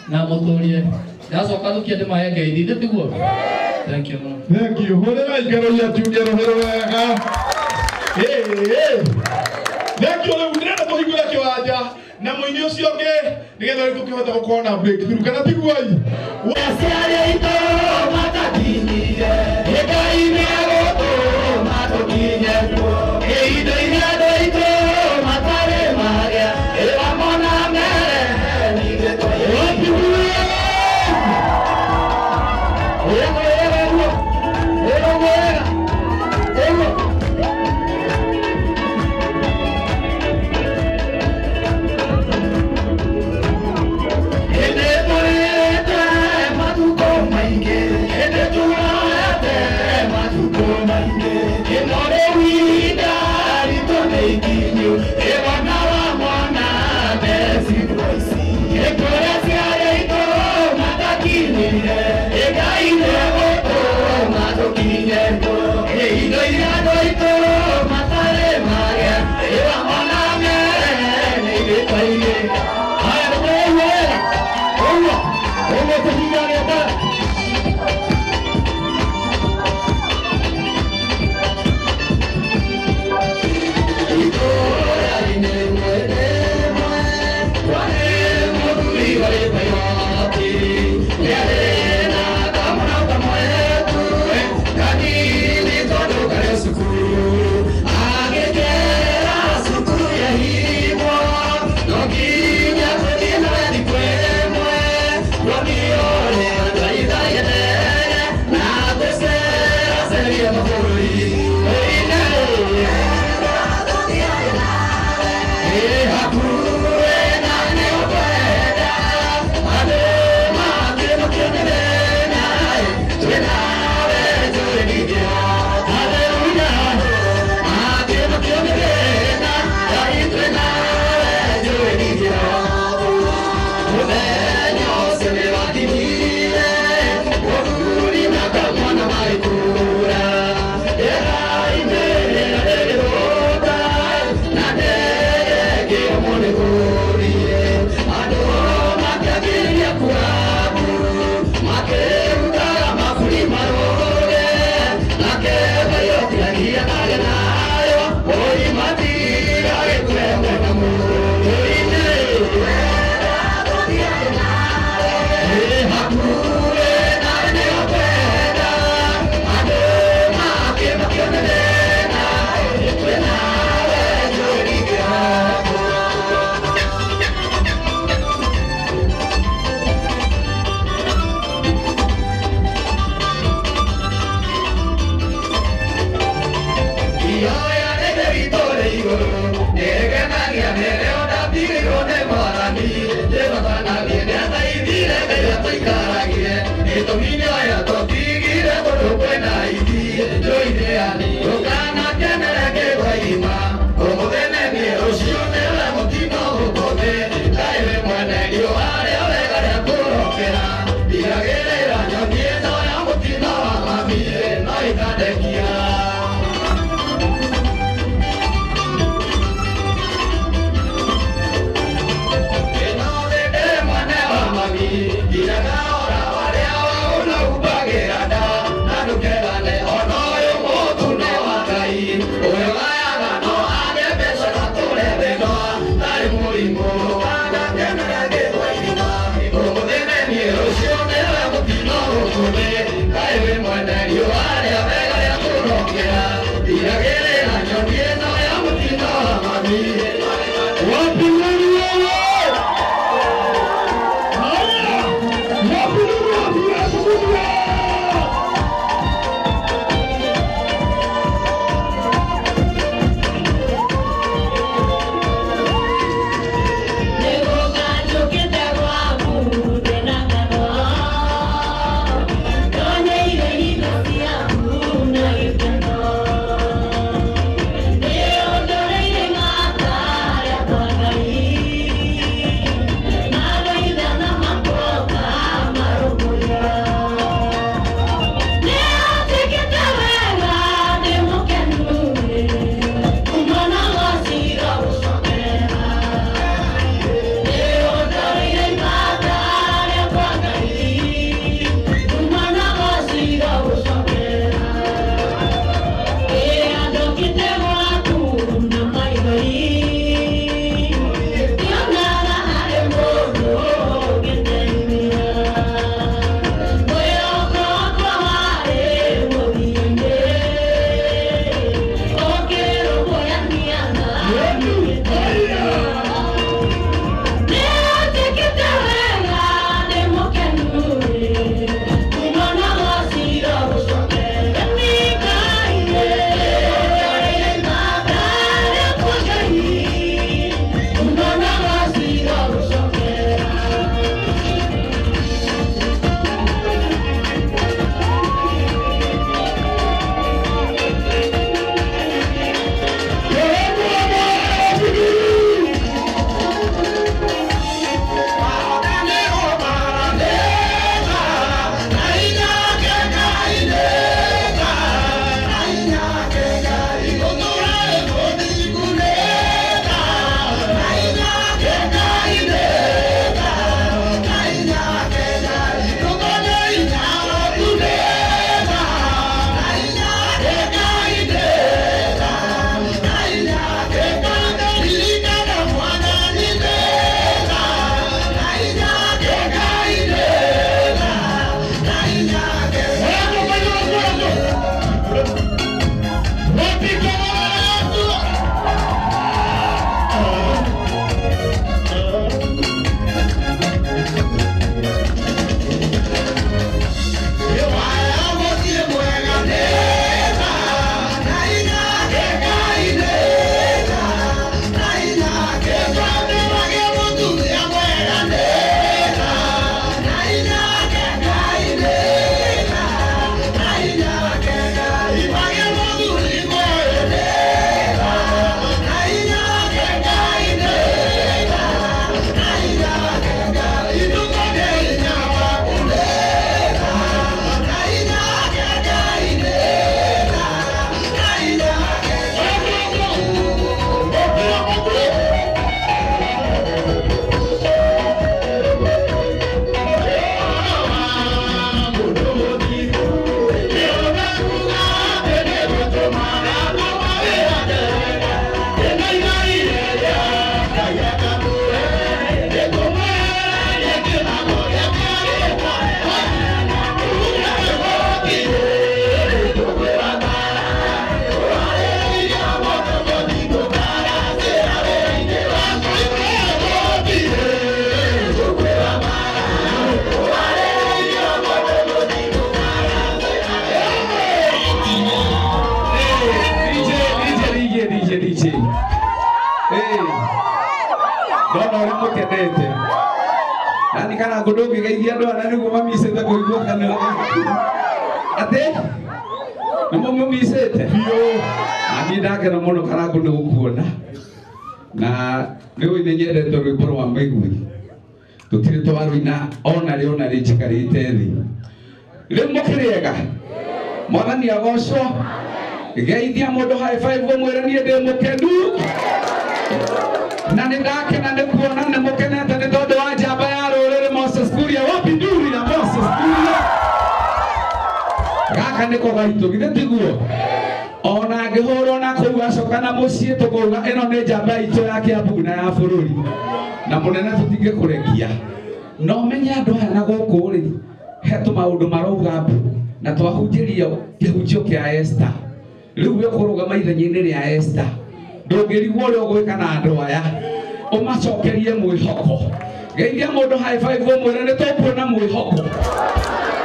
Na mũtũrie. Ndacoka thukia ndĩmahe ngeithi ithe tiguo. Thank you mũno. Thank you. Hũrĩra ingero ya Junior rũhĩ wega. Thank you. Rĩu ndĩrenda tũhingũre kĩwanja na mũini ũcio ũngĩ nĩgetha rĩu tũkĩhota gũkorwo na breakthrough kana tiguo i. Aciari aitũ matakinyire, Ngai nĩegũtũma tũkinye kuo. Indo iria andũ aitũ matarĩ magĩa, ĩra mona mere ningĩ twaiyũra. Hĩndĩ tũrĩte matukũ maingĩ, hĩndĩ tuoete matukũ maingĩ, ĩno rĩu ihinda ritũ nĩ ikinyu, ĩ mwana wa mwana ndecirwo ici. Ĩ kũrĩa aciari aitũ matakinyire, ĩ Ngai nĩegũtũma tũkinye kuo. Ĩ indo iria andũ aitũ matarĩ magĩa, ĩ wa mwana mere nĩ ithuĩ twaigĩra. Haya, nĩtũraigua wega? Ũguo, ũguo tũhinga gĩtara. Itũũra-inĩ rĩmwe rĩmwe, kwarĩ mũthuri warĩ bairoti, nĩarĩ na kamwana kamwe tu, kanini tondũ karĩ cukuru. Agĩkera cukuru yahingwo, no nginya tũthiĩ nawe thikũ ĩmwe, tuonio ũrĩa twarithagia ndege, na tũceracerie mabũrũri. Mũthenya ũcio nĩwakinyire, mũthuri na kamwana magĩkũra. Rĩera-inĩ rĩrĩa rĩgĩthũka, na ndege ĩkĩremwo nĩ gũthiĩ. Andũ makĩambĩrĩria kuga mbu, makĩrutaga maburi marũge, nake Bairoti agianage nayo, oi matigagĩkue mwena mũndũ-inĩ. Ĩkandekia. Mũkenete. Nani kana ngũ ndũngĩgeithia andũ aya nĩguo mamicĩte kũigua kanua gaku. Atĩ nĩmo mũmicĩte Biũ. Na niĩ ndakena mũno Karangũ nĩ gũkuona. Na nĩ ũĩ nĩ nyendete rwĩmbo rwa Mĩgwi. Tũtirĩ twarũina ona rĩ ona rĩ njikarĩte thĩ. Rĩu mũkĩrĩega. Mwathani agocwo. Geithia mũndũ high five ũmwĩre niĩ ndĩ mũkenu. Na nĩ ndakena nĩ kuona nĩ mũkenete nĩ tondũ wa njamba ya rũrĩrĩ Moses Kuria. Wapi nduri ya Moses Kuria? Gaka nĩko gaitũ githĩ tiguo? Ona angĩhũrwo na kũu acoka na mũciĩ tũkauga ĩno nĩ njamba itũ ya Kiambu na ya bũrũri. Na mũnene tũtingĩkũrekia. Na ũmenye andũ aya na gũkũ rĩ, he tũmaũndũ marauga mbu na twahunjĩrio kĩhunjio kĩa Esther. Rĩu we ũkũrũgama ithenya-inĩ rĩa Esther. Ndũngĩrigwo ũrĩa ũgwĩka na andũ aya. Ũmacokerie mwĩhoko. Geithia mũndũ high five ũmwĩre nĩ tũkuona mwĩhoko.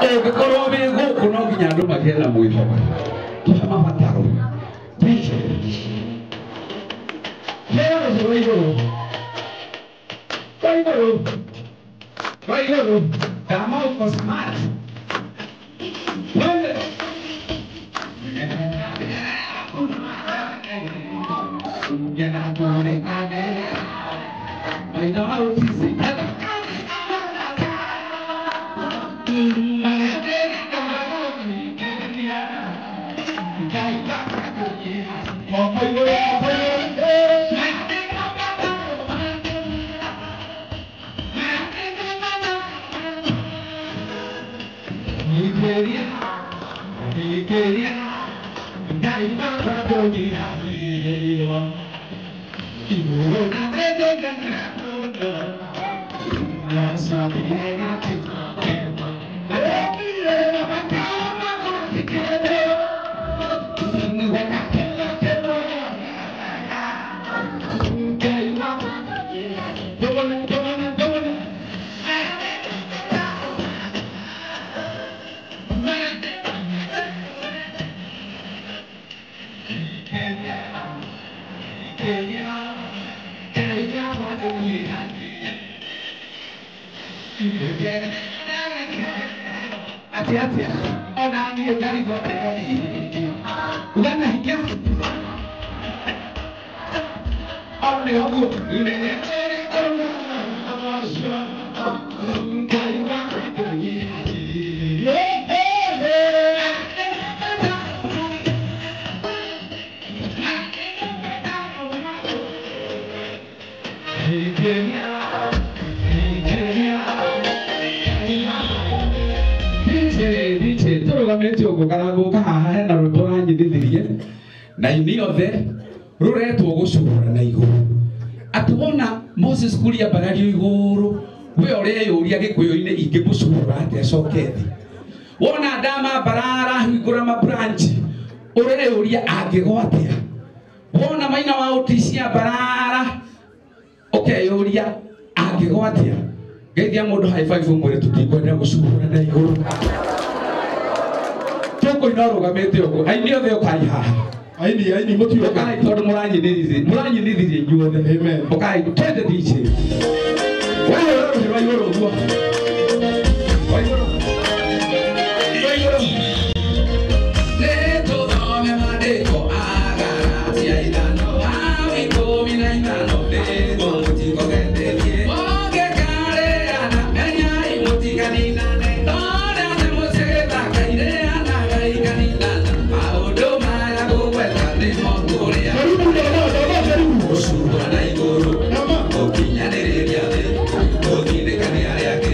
Ũngĩkorwo wĩ gũkũ no nginya andũ magĩe na mwĩhoko. Tũhe mabataro. Heo rũciũ rwa igũrũ. Rwa igũrũ. Rwa igũrũ. Kama uko smart. Twende. Na ini othe ruretwo gucurura na iguru ati wona Moses Kuria mbarario iguru we ureyuria gikuyu-ini ingimucurura atia acoke thi wona ndama mbarara hingura ma branch ureyuria angigwa atia wona maina wa utisia mbarara ukeyuria angigwa atia geithia mundu high five mwire tutikwenda gucurura na iguru tukuina rugamite uguo aini othe ukai haha Aini aini mutiyo ukai tondu muranyinithirie inyuothe. Amen. Ukai twende DJ wewe rũhĩ rwa igũrũ ũguo rwa igũrũ rwa igũrũ nĩtũthome maandĩko Agalatia 5:15 nĩguo mũtikogetherie mũngĩkarĩana menyai mũtikaninane tondũ nĩmũcĩgĩthakairĩanaga ikaninana maũndũ maya gũgweta nĩmo ngũrĩa gũcurũra na igũrũ gũkinyanĩrĩria thĩ gũthindĩkania arĩa angĩ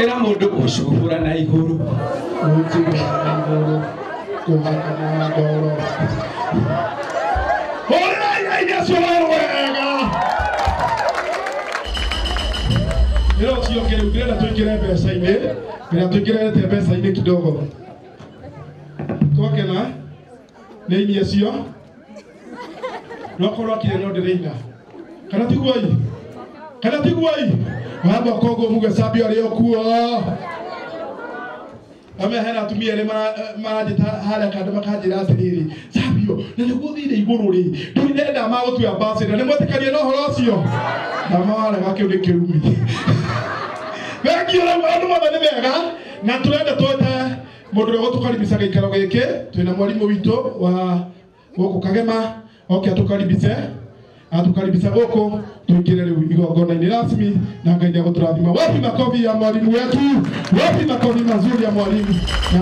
Ĩra mũndũ gũcuhũra na igũrũ. Kũhakana ngoro. Hũrĩrai aini acio wega. Ĩra ũcio ũngĩ rĩu ndĩrenda tũingĩre mbeca-inĩ. Ndĩrenda tũingĩrĩte mbeca-inĩ kidogo. Twakena nĩ aini acio. No korwo akire no ndĩrĩina. Kana tiguo ii? Kana tiguo ii? Wamba koguo muge Sabio arĩ o kuo. Ame hena atumia erĩ maranjĩta harĩa kando makanjĩra atĩrĩrĩ, Sabio, na nĩguo ũthire igũrũ rĩ, ndũrĩ ndĩrenda magũtua ambassador, nĩ mwetĩkania na ũhoro ũcio? Ndamarega kĩu nĩ kĩrumi. Thengiũ rĩu maũndũ mothe nĩ mega, na tũrenda twĩte mũndũ ũrĩa ũgũtũkaribica gĩikaro gĩkĩ, twĩna mwarimũ witũ wa gũkũ Kagema, oke atũkaribice. Atukaribisha gũkũ tuingire rĩu igongona-inĩ rasmi na Ngai nĩegũtũrathima. Wapi makofi ya mwalimu wetu? Wapi makofi mazuri ya mwalimu? Na